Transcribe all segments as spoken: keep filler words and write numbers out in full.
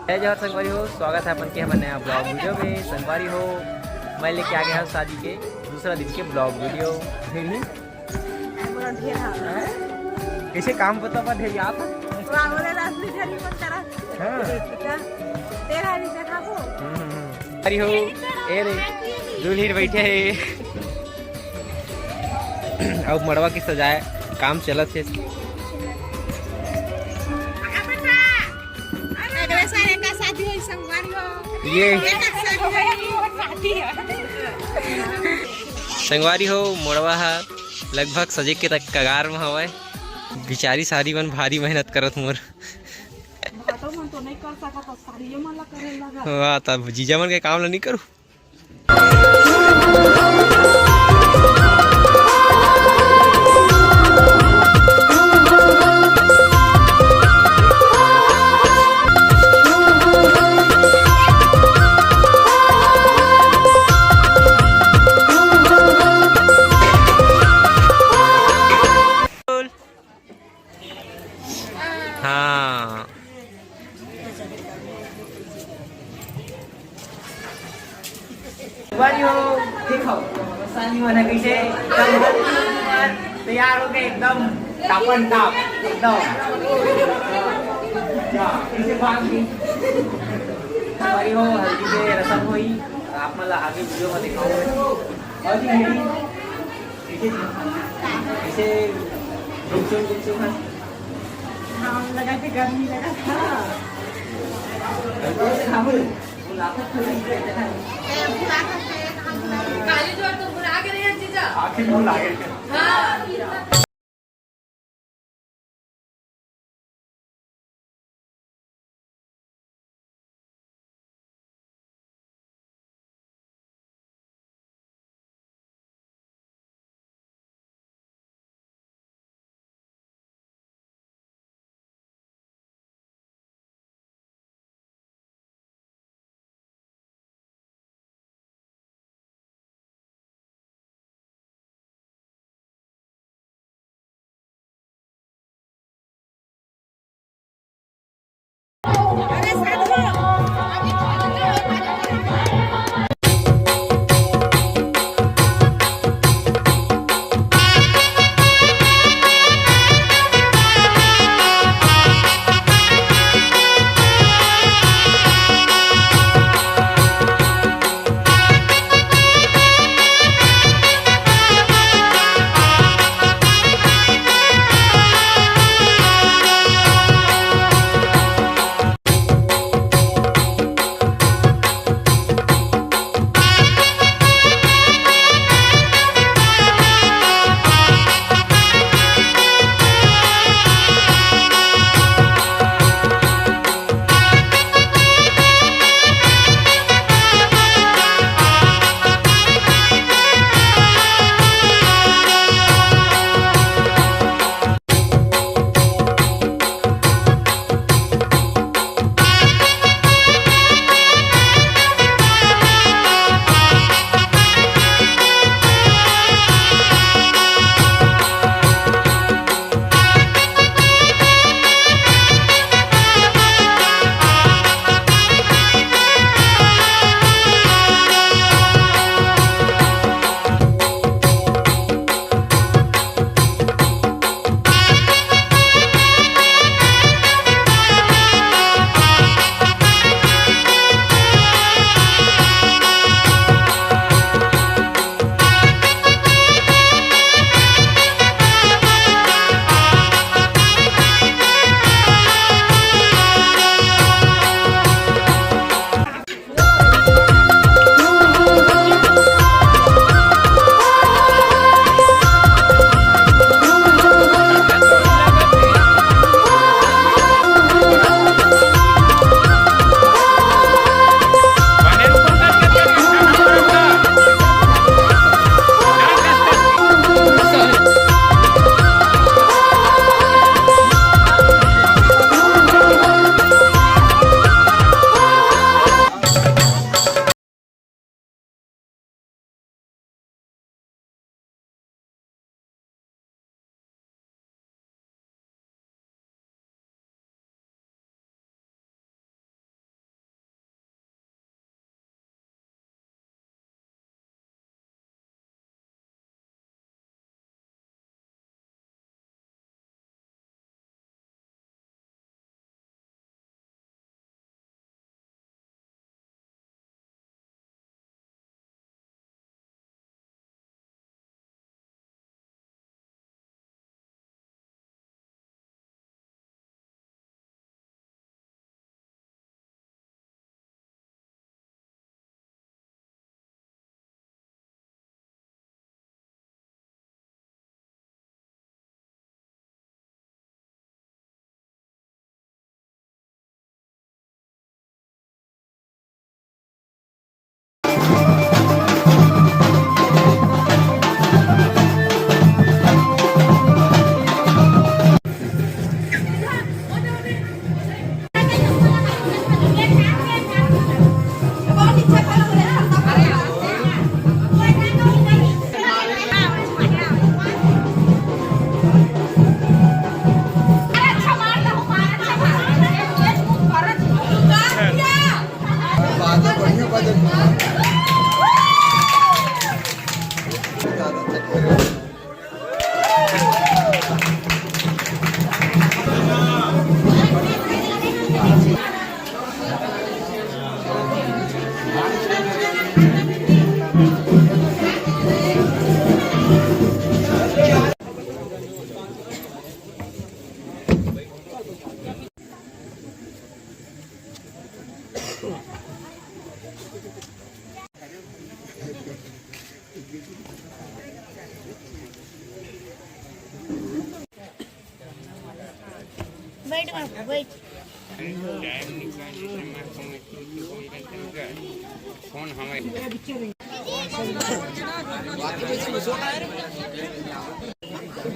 जय जोहार संगवारी हो, स्वागत है अपन के हमर नया ब्लॉग वीडियो में। संगवारी हो, मैं लेके आ गया हूँ शादी के दूसरा दिन के ब्लॉग वीडियो। कैसे काम बता पा ढेर याद है? हाँ। तेरा भी देखा वो। हम्म, हम्म। अरे हो, ए रे, दूल्ही बैठे है। अब मड़वा के सजाए काम चलत हे। अगले साल एकर शादी होई संगवारी हो। ये एकर शादी होई। संगवारी हो, मड़वा ह लगभग सजे के तक कगार म हवय। बिचारी सारी मन भारी मेहनत करत मोर। भाटो मन तो नहीं कर सकत, सारिये मन ला करे लगा। वाह, तब जीजा मन के काम ला नहीं करू। हाँ। संगवारी हो, देखो, साली मन ह कइसे एकदम तैयार हो गए, एकदम टापन टाप, एकदम। हाँ, कइसे भाग गई। संगवारी हो, हल्दी के रसम होई, आप मन ला आगे वीडियो में दिखाऊंगा। और जी, मेरी इसे गुपचुप, गुपचुप है। हाँ, लगा के गर्मी लगा। हाँ। काली जो तुम बुला के नहीं है, जीजा। आखिर बोल आगे। हाँ।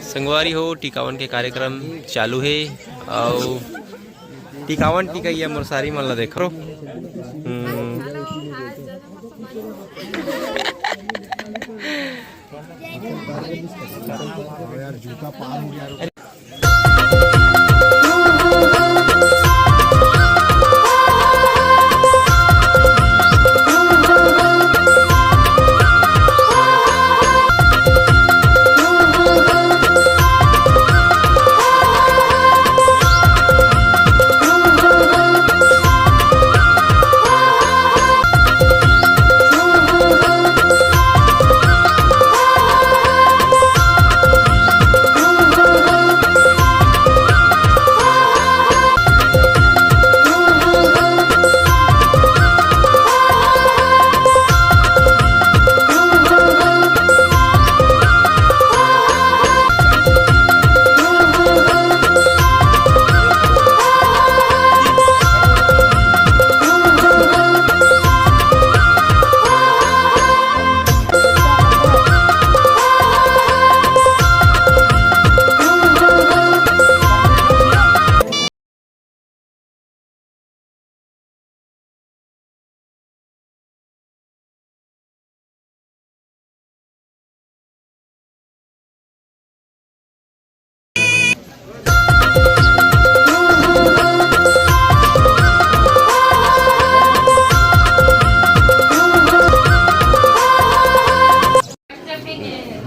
संगवारी हो, टिकावन के कार्यक्रम चालू हे। अउ टिकावन टिकइया मोर सारी मन ला देखो। हम्म।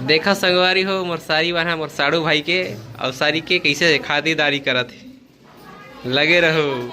देखा संगवारी हो, मोर सारी बना मोर साड़ू भाई के, अउ सारी के कैसे खातिरदारी करत हे। लगे रहो।